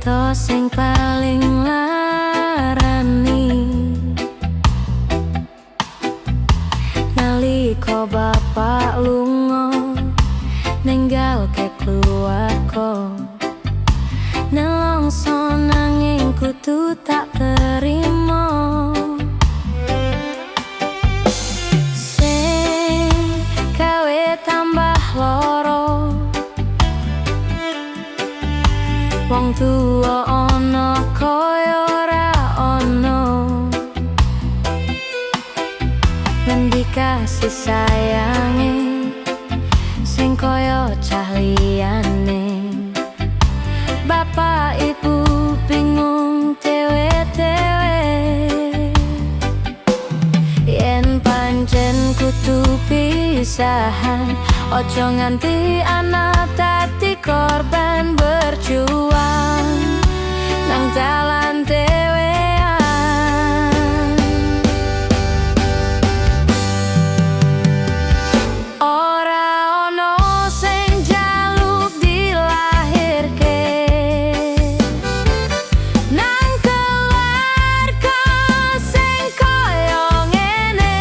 Cerita sing paling larani, nalika bapak lunga ninggalke keluarga, nelongso nanging kudu tak terima. Sing gawe tambah loro, wong tuwa ana kaya ora ana. Ngendi kasih sayange sing kaya cah liyane? Bapak ibu bingung dewe-dewe. Yen pancen kudu pisahan, ojo nganti anak dadi korban, berjuang nang dalan dhewean. Ora ono sing jaluk dilahirke nang keluarga sing kaya ngene.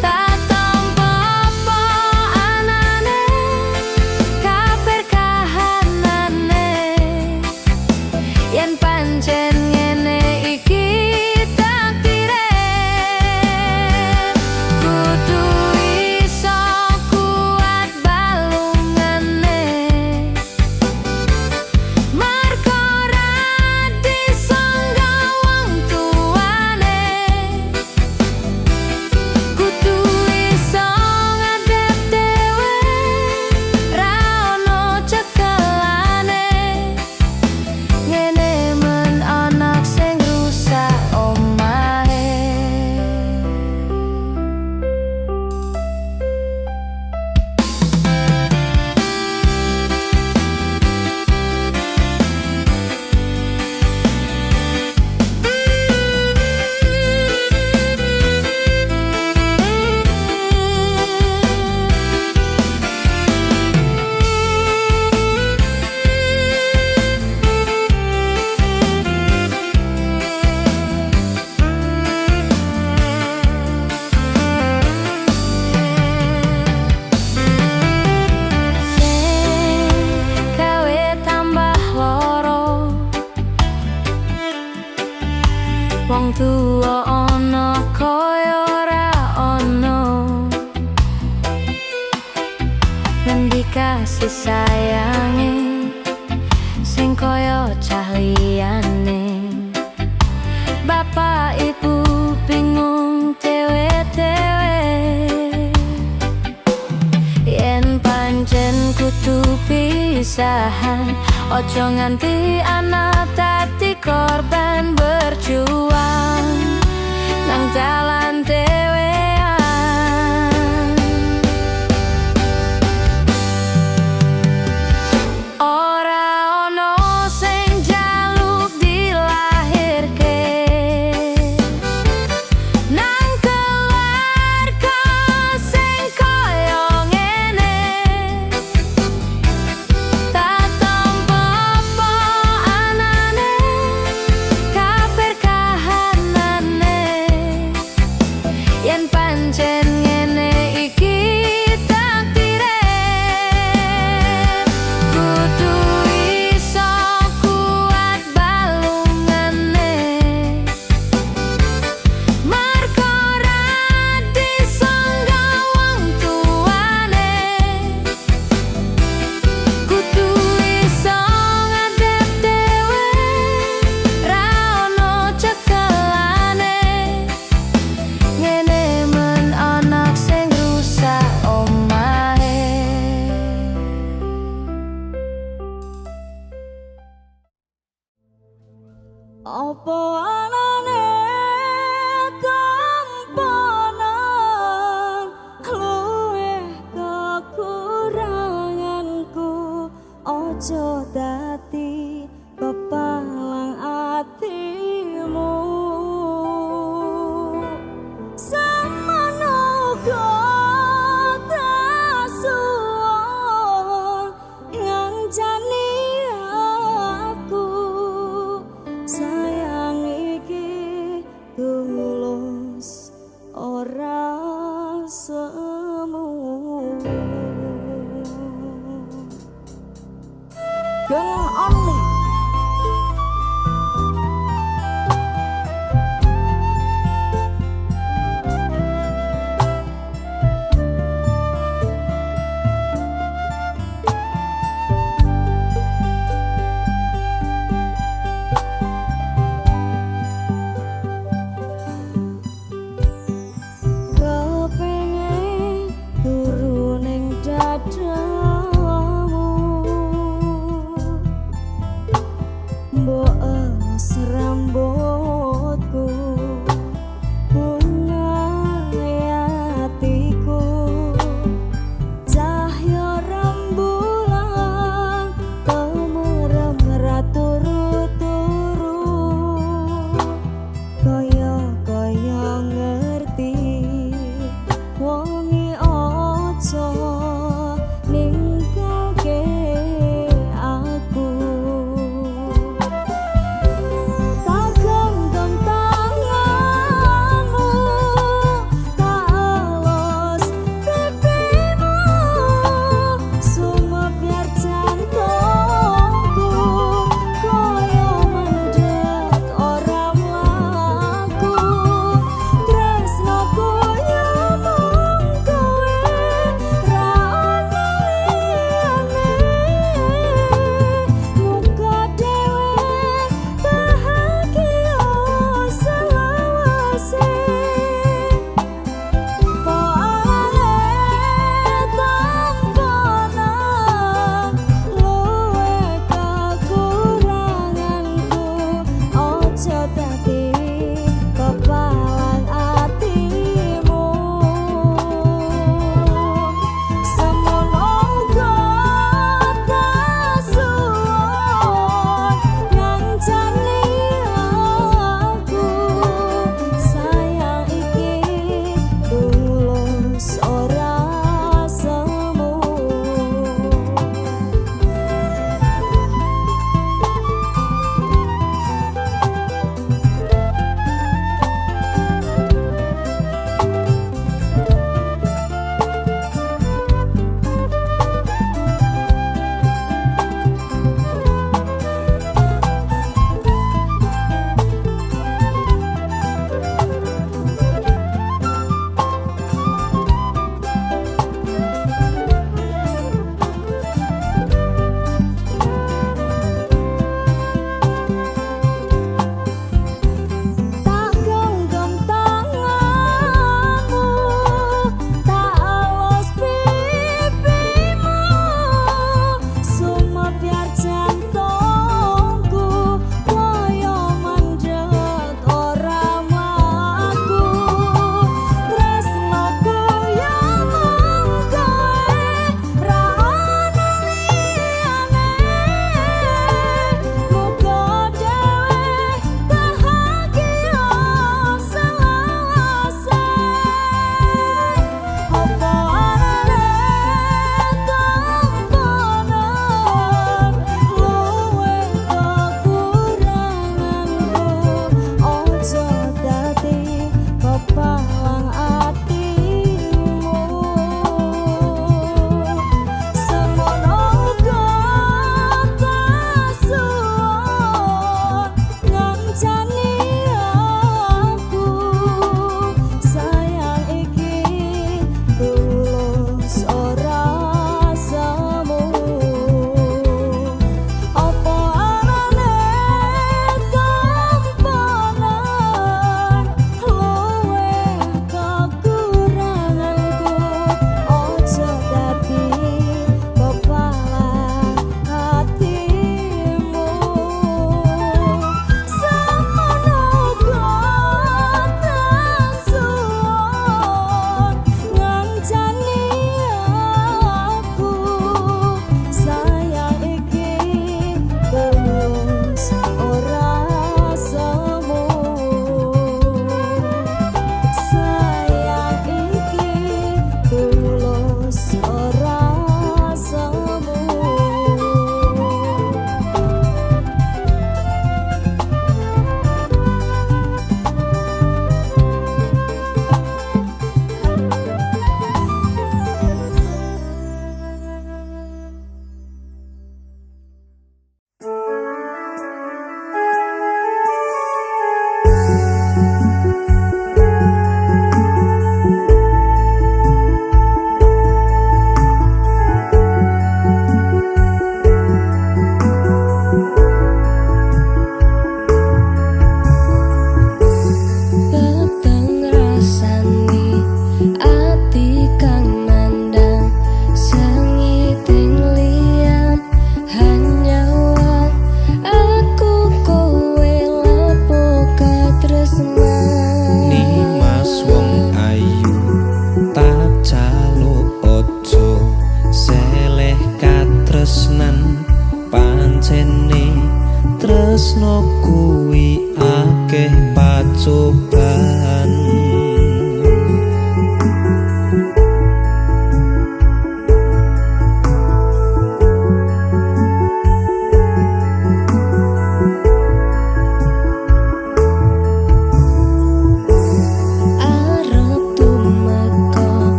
Tak tampa apa anane, kafir kahanane. Yen pancen ngene iki takdire, kudu iso kuat balungane. Mergo ra disangga wong tuane, kudu iso ngadep dhewe, ra ono cekelane. Ngene men anak sing rusak omahe. Sing gawe tambah loro, wong tuwa ana kaya ora ana. Ngendi kasih sayange sing kaya cah liyane? Bapak ibu bingung dewe-dewe. Yen pancen kudu pisahan, ojo nganti anak dadi korban, berjuang nang dalan dhewean. Ora ono sing jaluk dilahirke nang keluarga sing kaya ngene. Tak tampa apa anane. Girl only. Kepengin turu ning dadamu.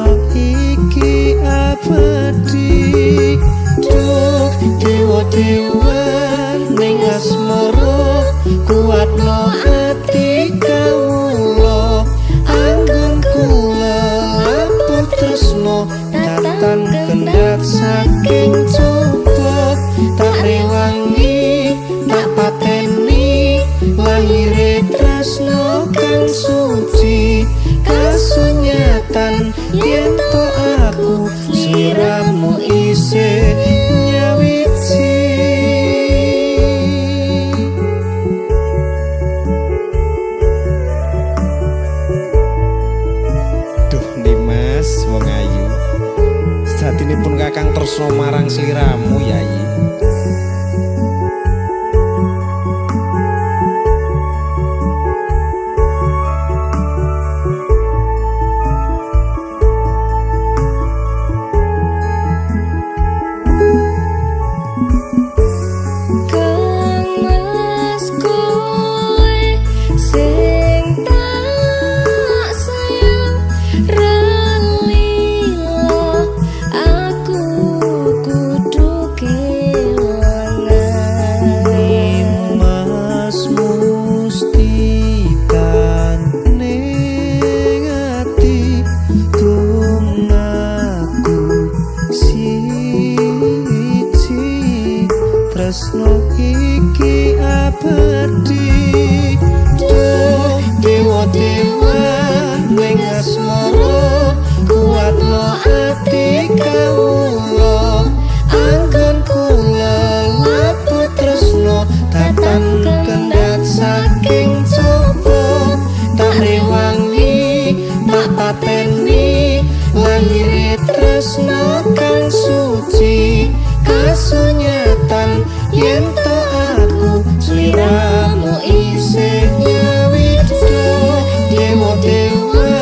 tresno iki abadi. Duh dewa-dewa ning asmara, kuatno ati kawula, anggonku lelabuh tresno tatan kendhat saking coba. Tak rewangi tak pateni lahire tresno kang suci, kasunyatan yen to aku sliramu isih nyawiji. Duh Dimas wong ayu, satinipun kakang tresno marang sliramu yayi. Kang Mas kowe sing tak sayang ra lila, aku kudu kelangan. Mas mustikan ning ati tungaku siji, tresno iki abadi. Duh dewa-dewa ning asmara, kuatno ati kawula, anggonku lelabuh tresno tatan kendhat saking coba. Tak rewangi tak pateni lahire tresno kang suci, kasunyatan yen to aku sliramu isih nyawiji. Dewa-dewa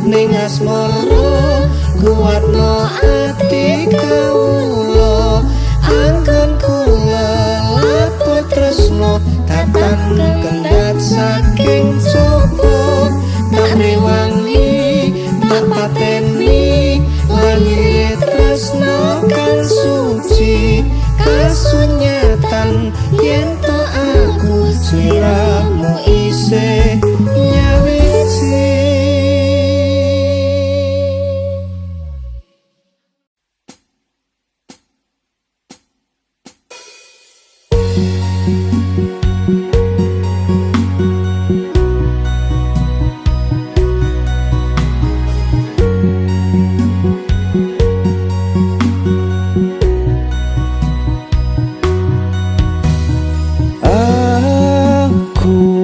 ning asmara, kuatno ati kawula, anggonku lelabuh tresno tatan kendhat saking coba. Tak rewangi tak pateni lahire tresno kang suci, kasunyatan yen to aku sliramu isih nyawiji. Aku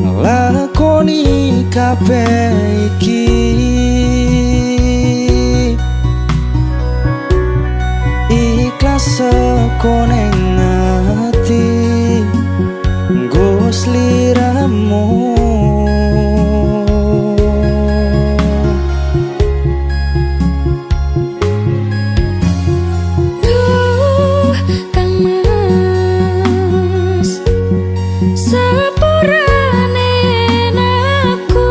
nglakoni kabeh iki ikhlas saka ning ati nggo sliramu. Duh Kang Mas, sepurane aku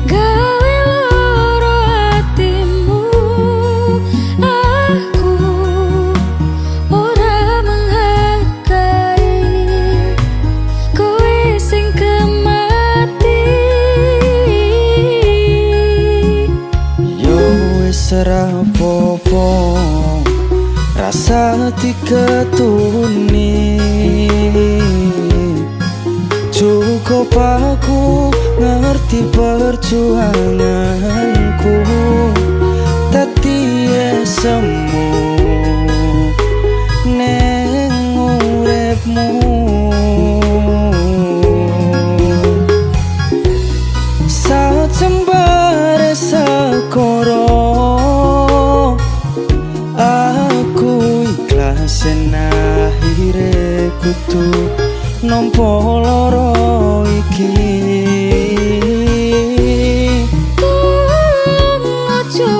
gawe loro atimu, aku ora menghargai kowe sing kemati. Yo wis ora apa-apa, rasa diketuni. Cukup aku ngerti perjuanganku, dadi semu neng uripmu. Sajembare sekoro aku ikhlas yen akhire kudu nampa lara iki. Tulung aja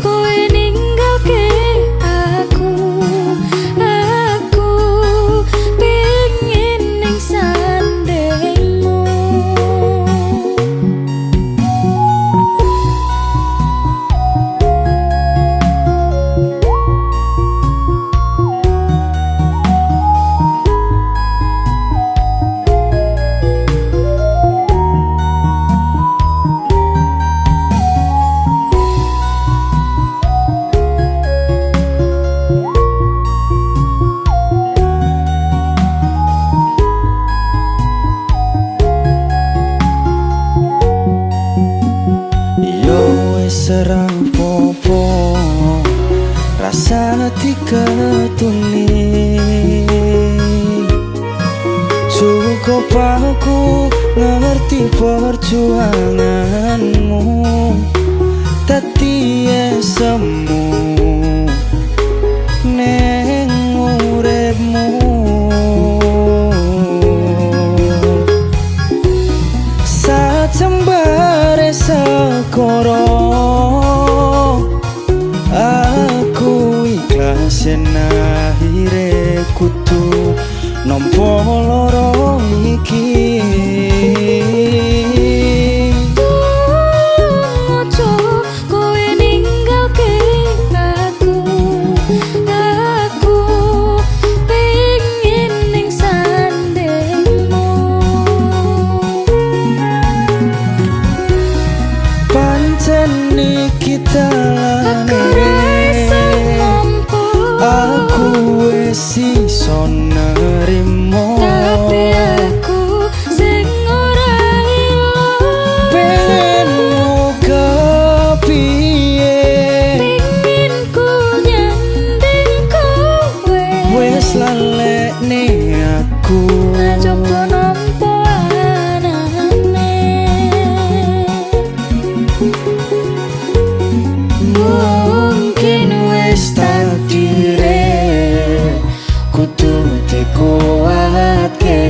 kowe ninggalke aku, aku pingin dadi ketuni. Cukup aku ngerti perjuanganmu, dadi esemu neng uripmu. Sacembare sekoro aku ikhlas yen akhire kudu nampa lara iki. Ojo kowe ninggalke aku, aku pengin ning sandingmu. Pancen iki Aku dalane, ra iso nampa, aku wis iso nerimo, tapi aku sing ora ilo. Pengenmu kepiye, Pengin ku nyanding kowe, wis lalekne aku. Aja nampa anane. Mungkin wis takdire kudu dikuatke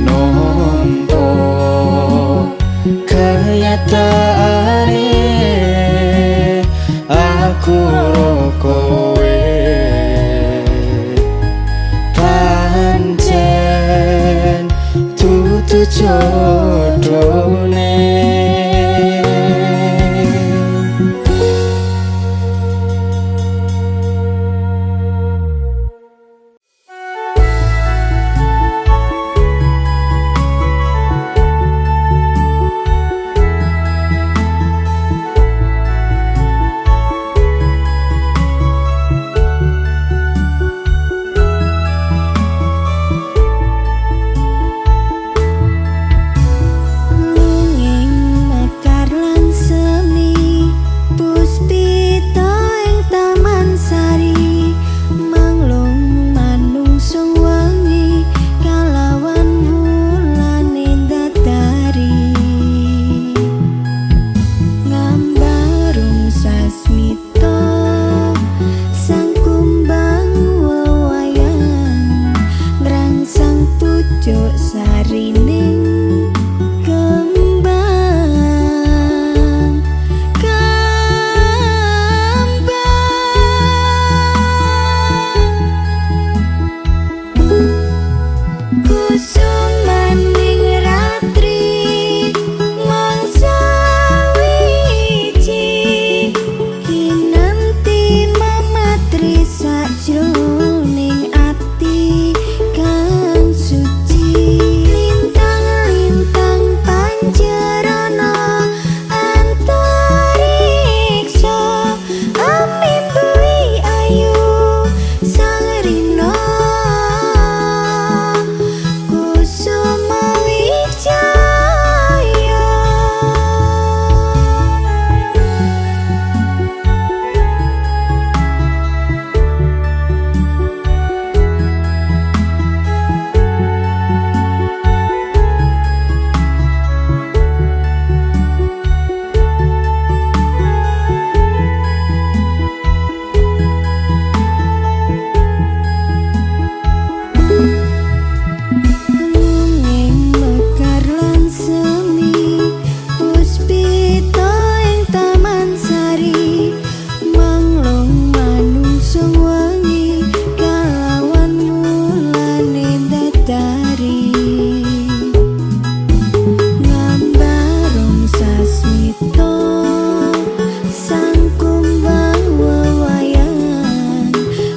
nampa kenyataane aku ro kowe pancen dudu jodone. Lunging mekar lan semi, puspita ing taman sari, manglung manungsung wengi kalawan wulane datari. Ngambarung sasmita sang kumbang wewayan, ngrangsang pucuk sarining kembang kembang. Kusumaning ratri mangsa wiji, kinanti mamatri sajroning ati kang suci. Lintang-lintang panjerana antariksa, amimbui ayu sang rina. Kusuma Wijaya. Lunging mekar lan semi, puspita ing taman sari, manglung manungsung wengi kalawan wulane datari. Ngambarung sasmita sang kumbang wewayan,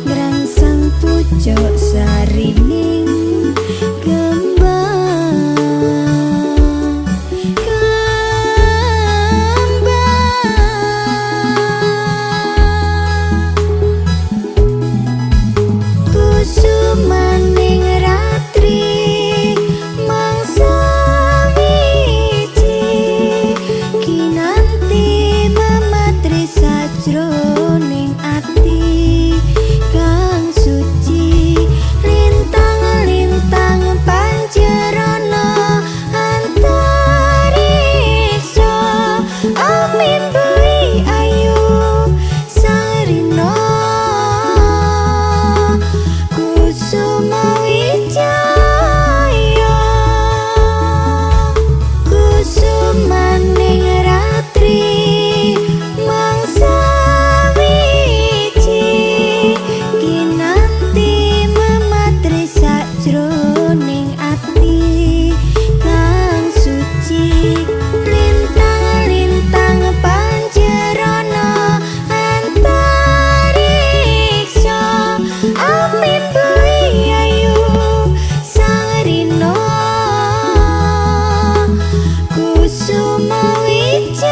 ngrangsang pucuk sarining kembang kembang. Kusumaning ratri jroning ati kang suci. Lintang-lintang panjerana antariksa, amin bui ayu sang rino Kusuma Wijaya.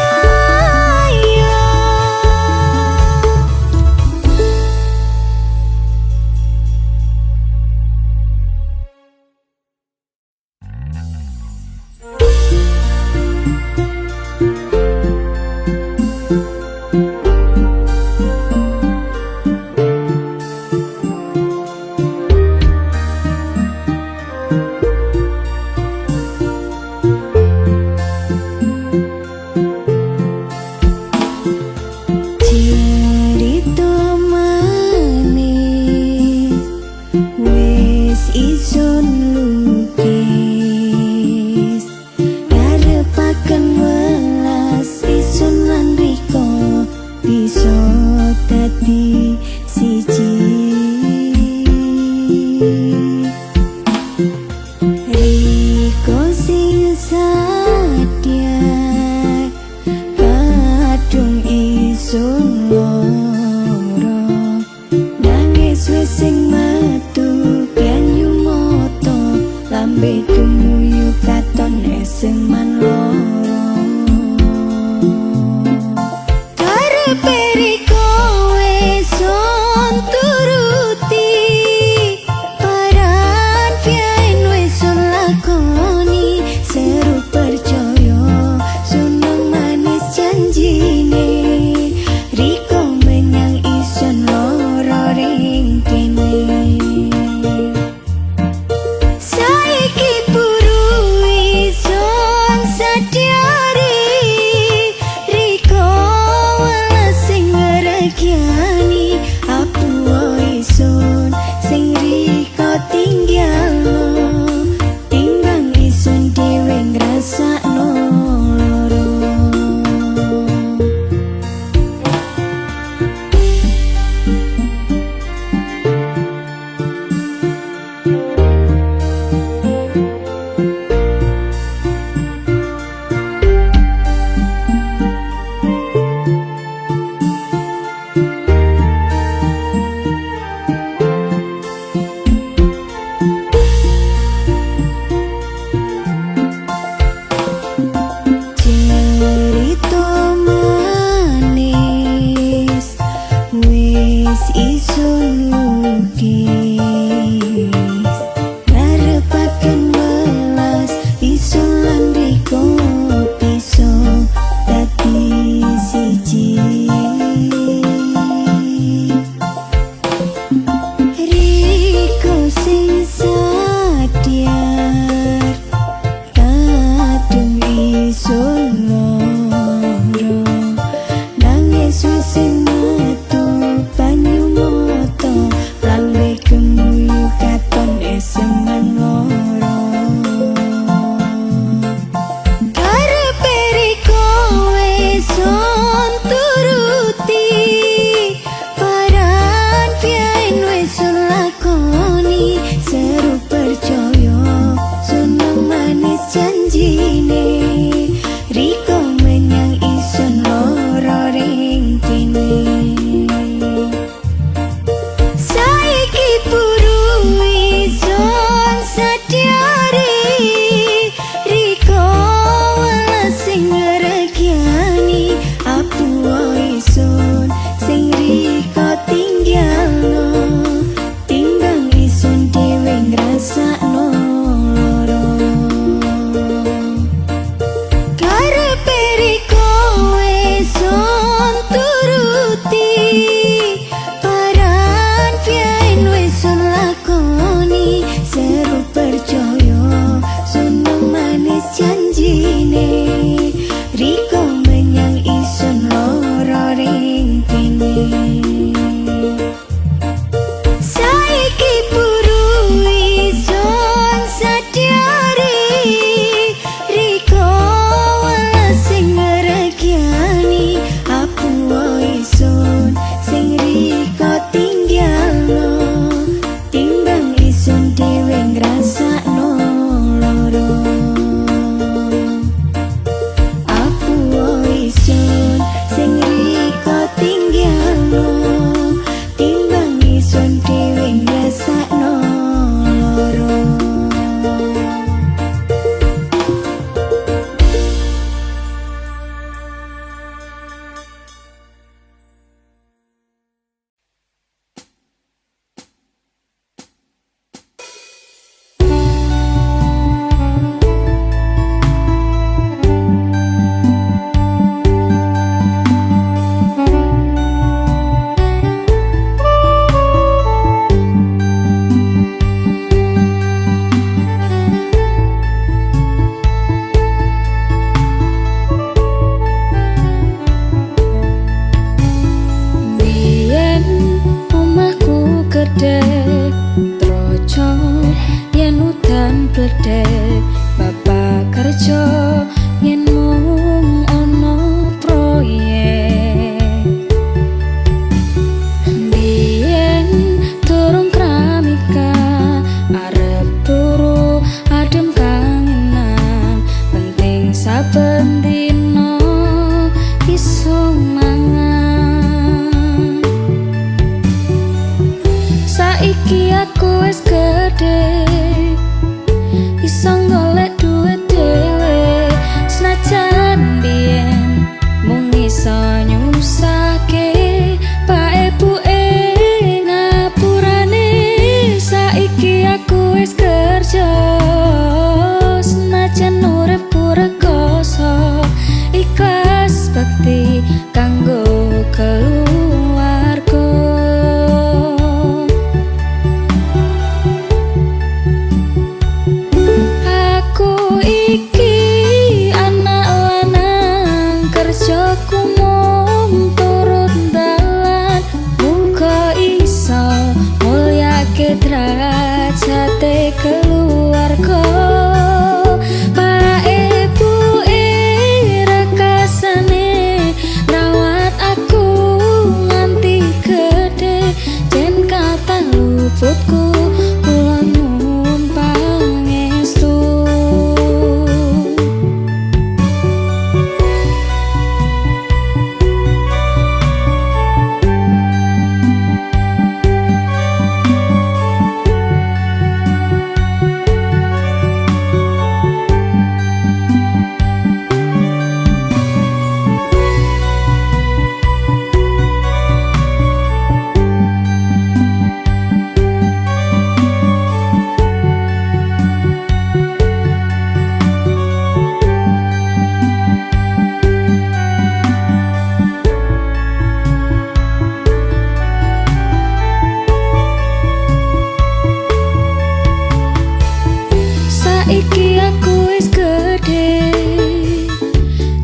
Cerita manis wis isun lukis, karepaken welas isun lan riko bisa dadi siji. Riko sing sadya kadung isun loro, nangis wis sing metu banyu mata, lambe tumuyu katon eseman loro. Karepe riko wis on turuti, paran piyen wis on lakoni, seru percaya sunung manis janjine, riko menyang isun loro ring kene. Saiki puru udan bledek, bapak kerja yen mung ana proyek. Biyen durung keramikan, arep turu adem kangenan, penting saben dina iso mangan. Saiki aku wis gede, iso golek duit dhewe, senajan biyen mung iso nyusahke pak ibuke ngapurane. Saiki aku wis kerja, senajan uripku rekoso, ikhlas bekti kanggo keluarga. Aku iki anak lanang, kerjaku mung turut dalan, muga iso mulyake derajate keluarga. Pak ibuke rekasane rawat aku nganti gede, jen kathah luputku kula nyuwun pangestu. Saiki aku wis gede,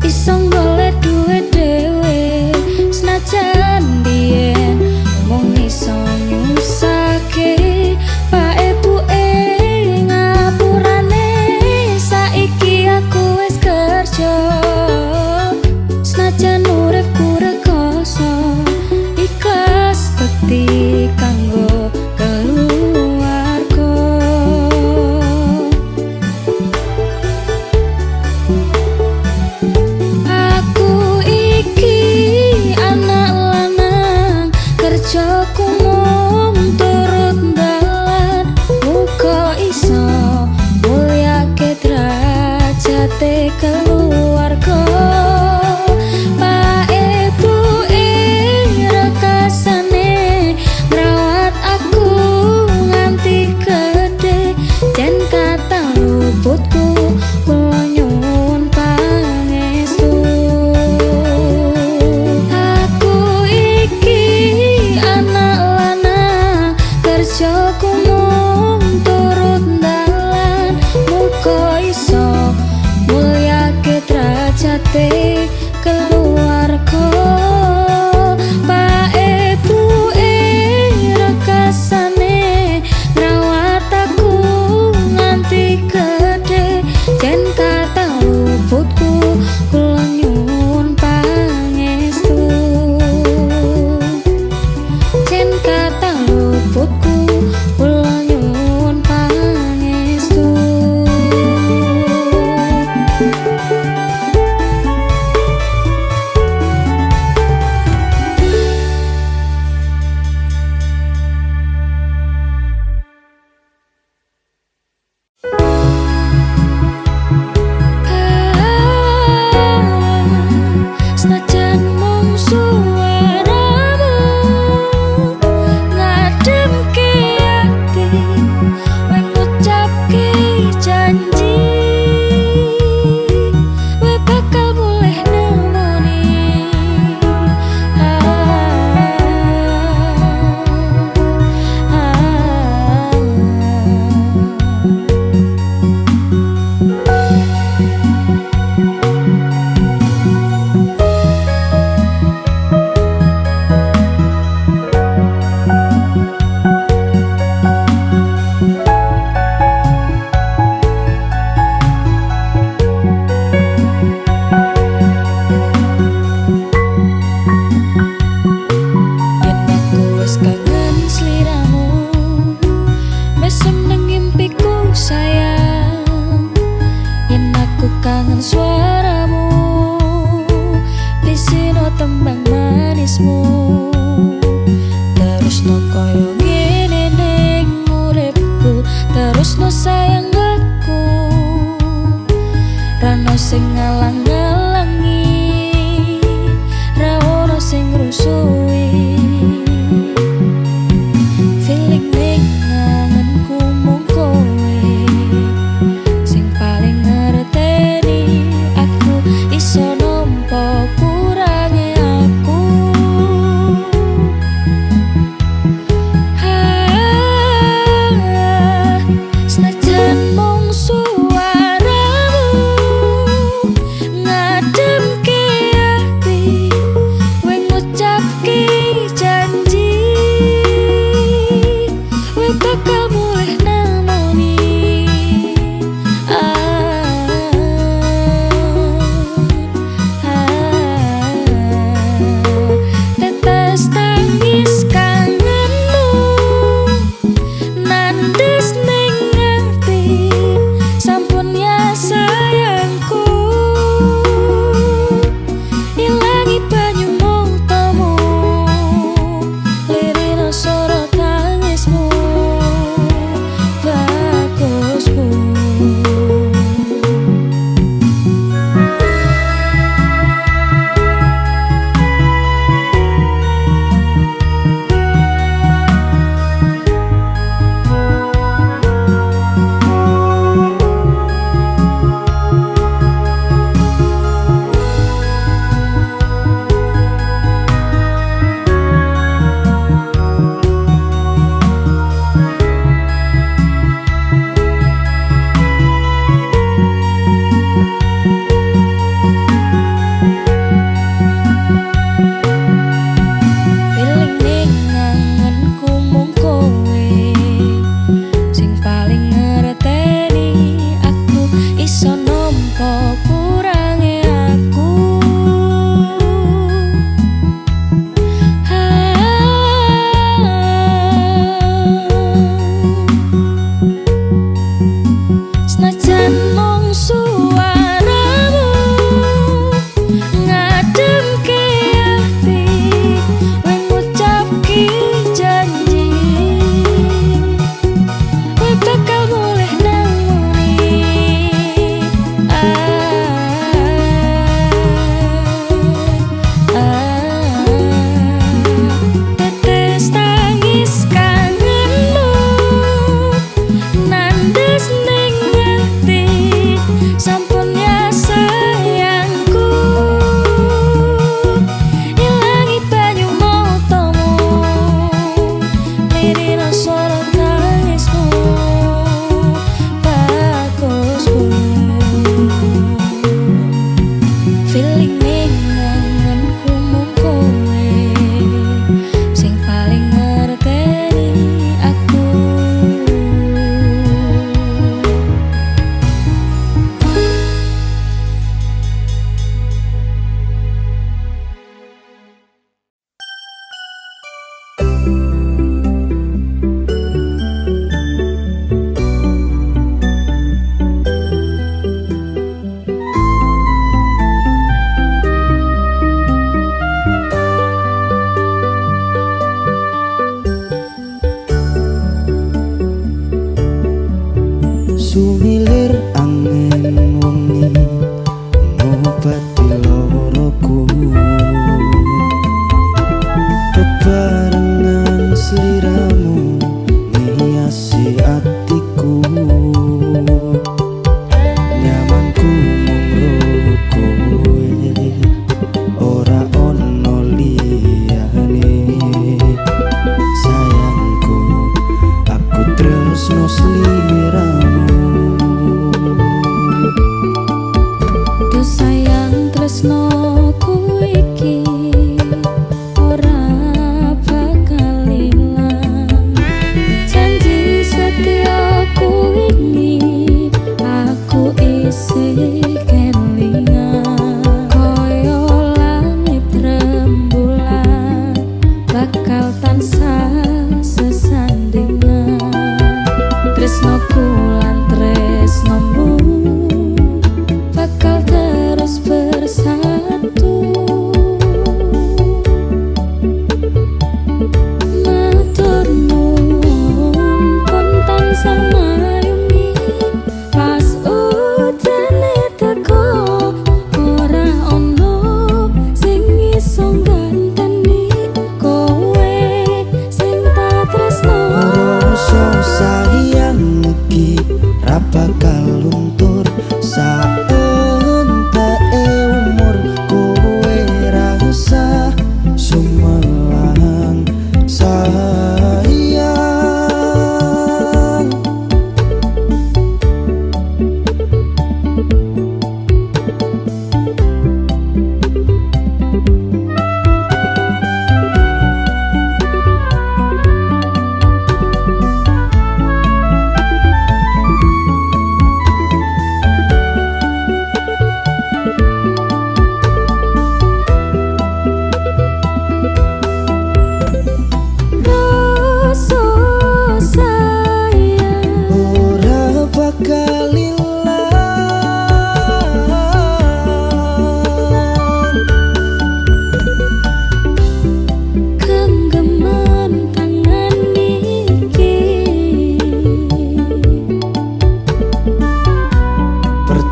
iso golek duit dhewe, senajan biyen mung iso nyusahke pak ibuke ngapurane. Saiki aku wis kerja, senajan uripku rekoso, ikhlas bekti kanggo keluarga. Aku iki anak lanang, kerjaku mung turut dalan, muga iso mulyake derajate keluarga. Pak ibuke rekasane ngrawat aku nganti gede, jen kathah luputku kula nyuwun pangestu. Aku iki anak lanang, kerjaku mung turut dalan, muga iso mulyake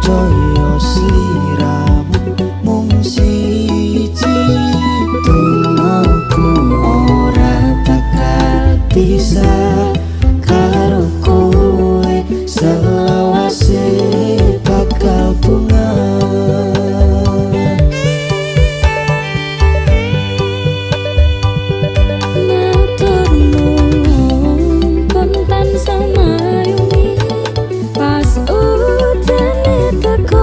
Percaya sliramu mung siji. Dongaku ora bakal pisah karo kowe, selawase bakal bungah. Matur nuwun pun tansah mayungi pas udane teko.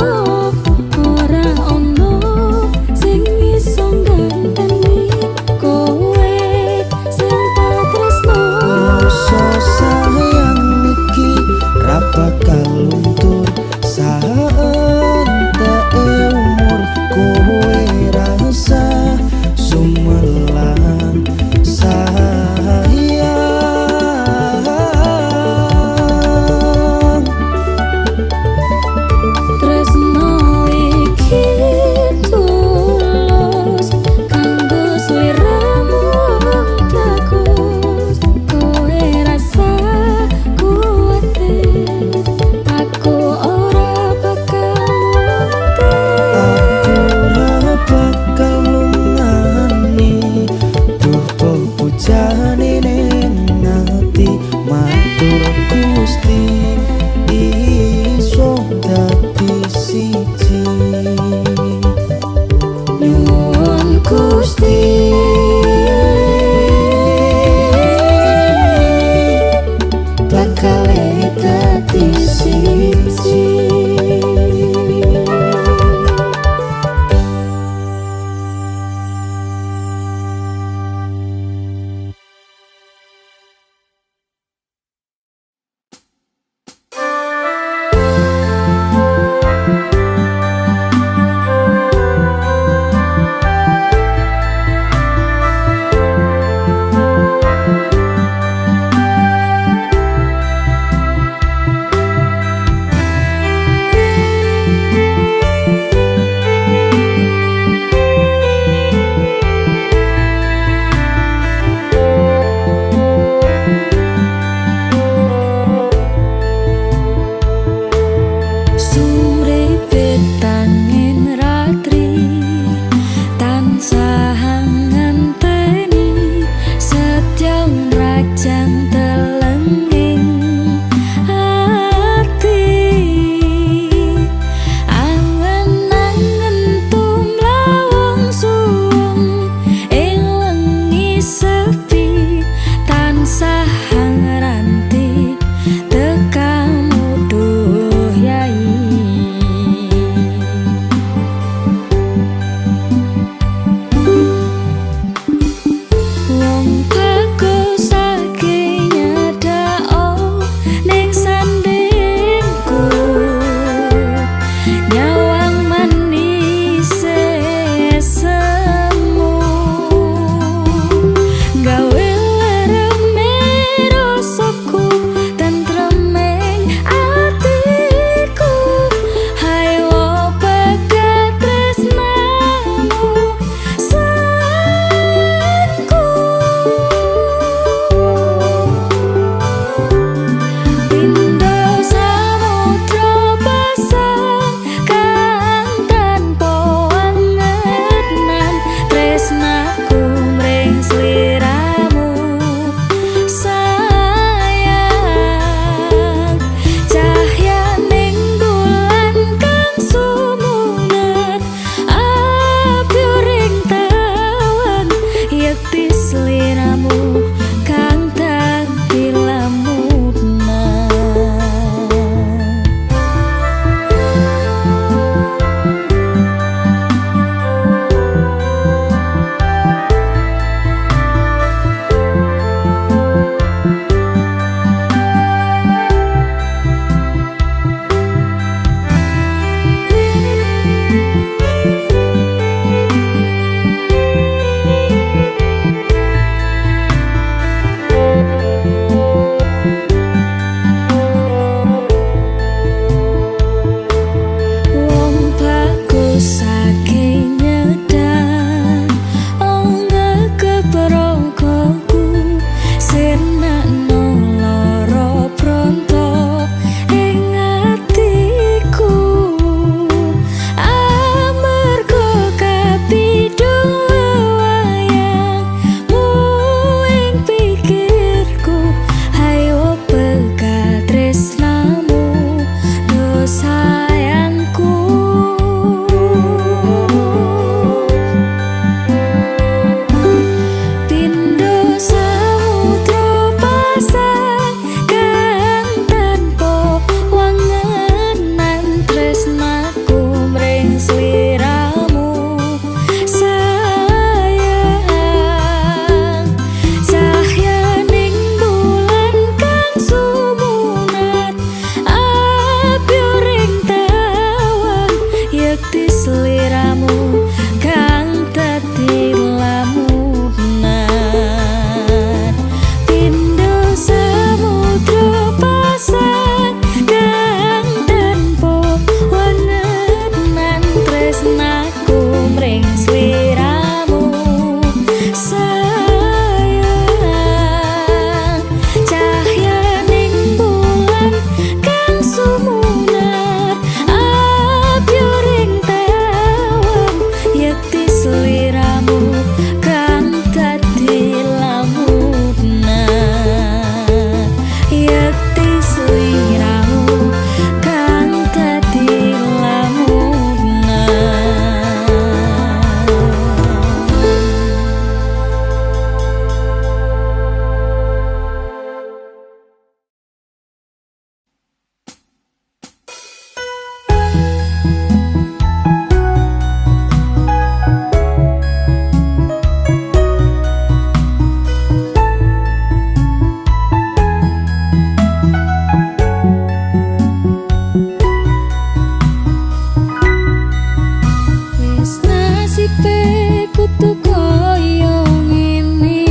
Nasibe kudu koyo ngene.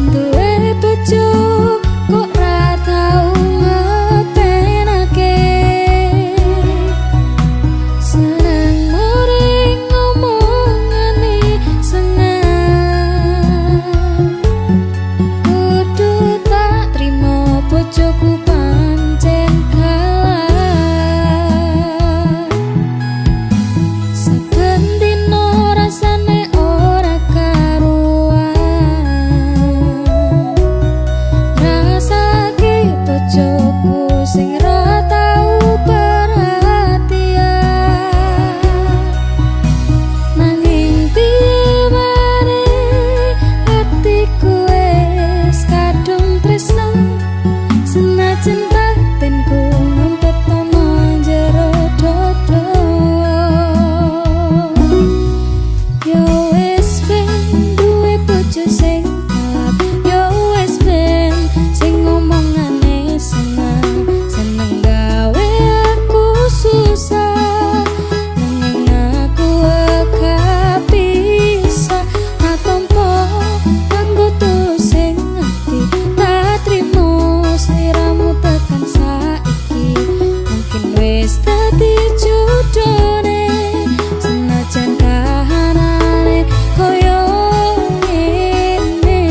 Duwe bojo kok ra tau ngepenake. Seneng muring ngomongane seneng. Kudu tak trimo bojoku pancen kalah. Saben dino rasane ora karuan. Rasake bojoku sing ra tau perhatian. Nanging piye maneh atiku wis kadung tresno. Senajan batinku ngumpet ana jero dodo. Yo wis ben duwe bojo sing kalap. Yo wis ben sing ngomongane seneng. Seneng gawe aku susah. Nanging aku gak bisa tak tompo nganggo tulus sing ati. Tak trimo sliramu tekan saiki. Mungkin wis dadi jodone senajan kahanane koyo ngene.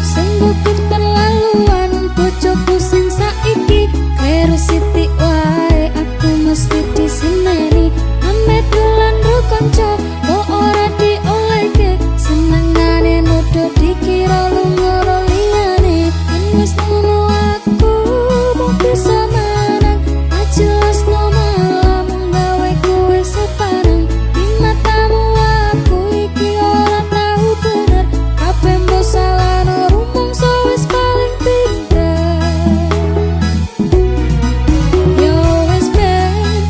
Sungguh keterlaluan bojoku sing saiki. Kleru sithik wae aku mesti diseneni. Ame dolan ro kanca kok ora diolehke. Senengane nuduh dikira lunga ro liyane. Yen wis ngono aku mung bisa menang. Tak jelasno malah mung gawe kowe separang. Di matamu aku iki ora tau bener. Kabeh mbok salahno rumangsa wis paling pinter. Yo wis ben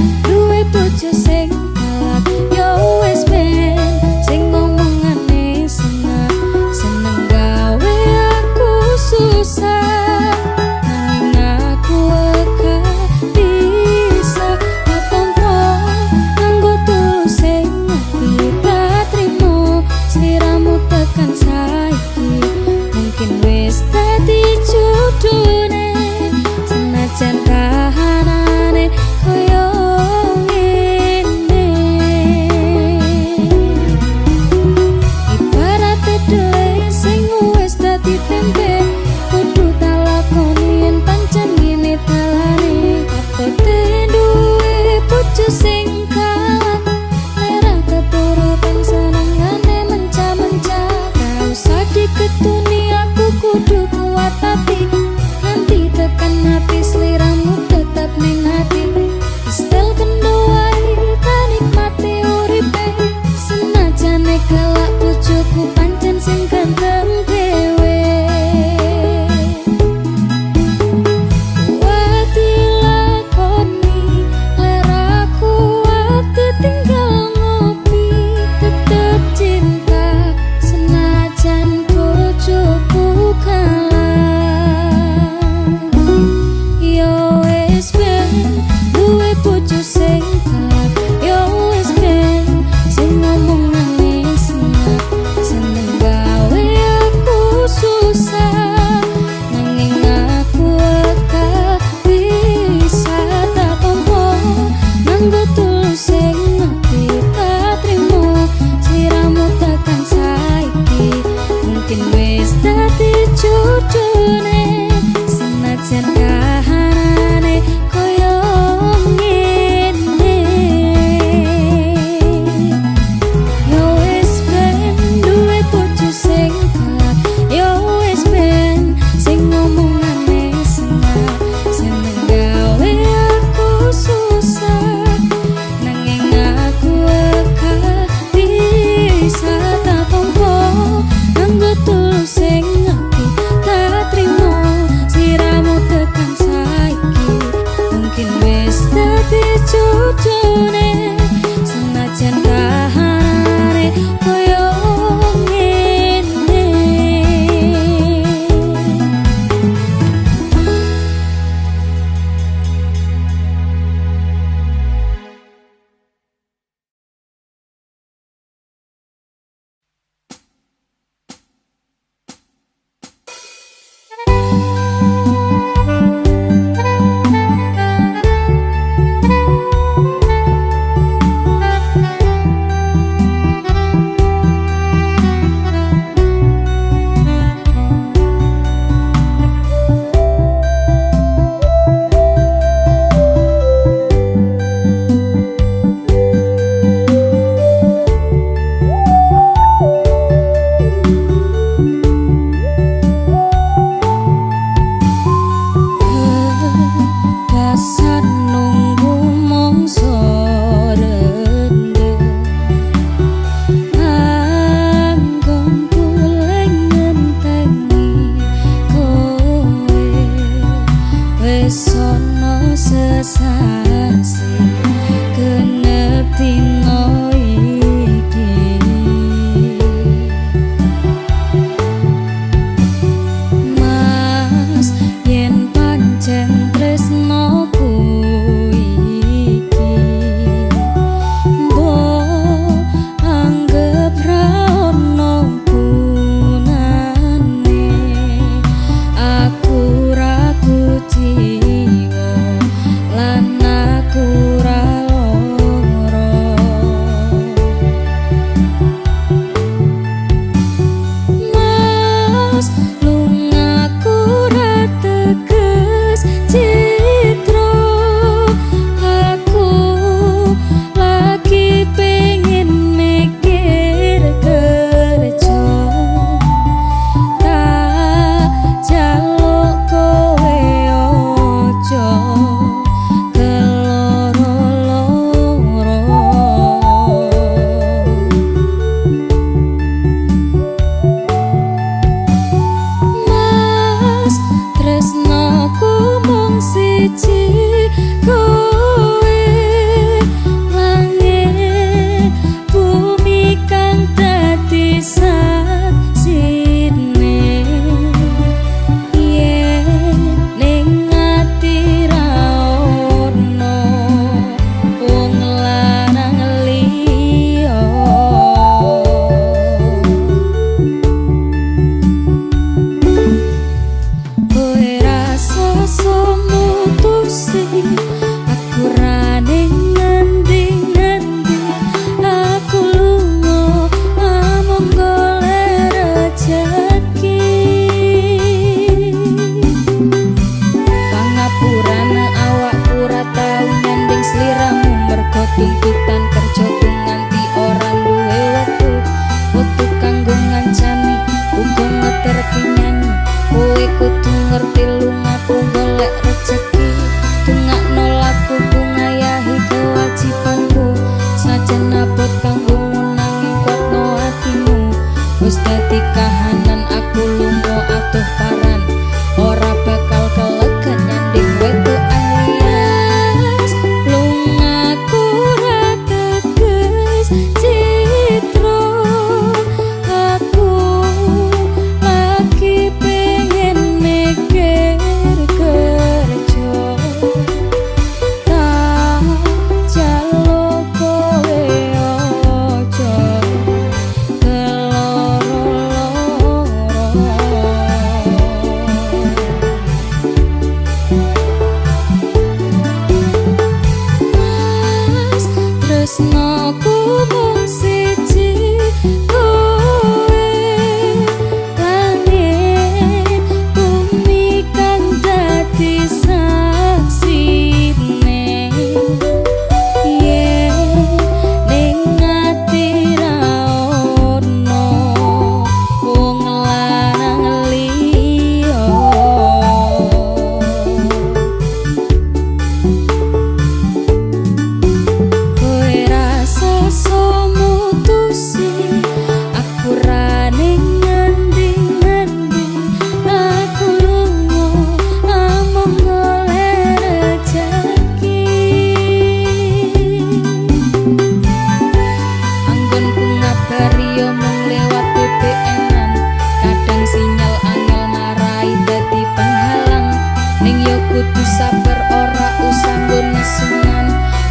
kudu sabar, ora usah nggo nesunan.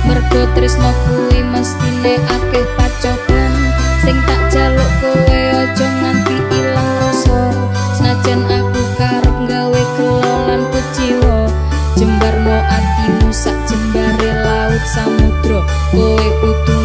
Mergo tresno kuwi mestine akeh pacoban. Sing tak jaluk kowe aja nganti ilang rasa. Senajan aku karep gawe gelo lan kuciwa, jembarno atimu sak jembare laut samudra. Kowe kudu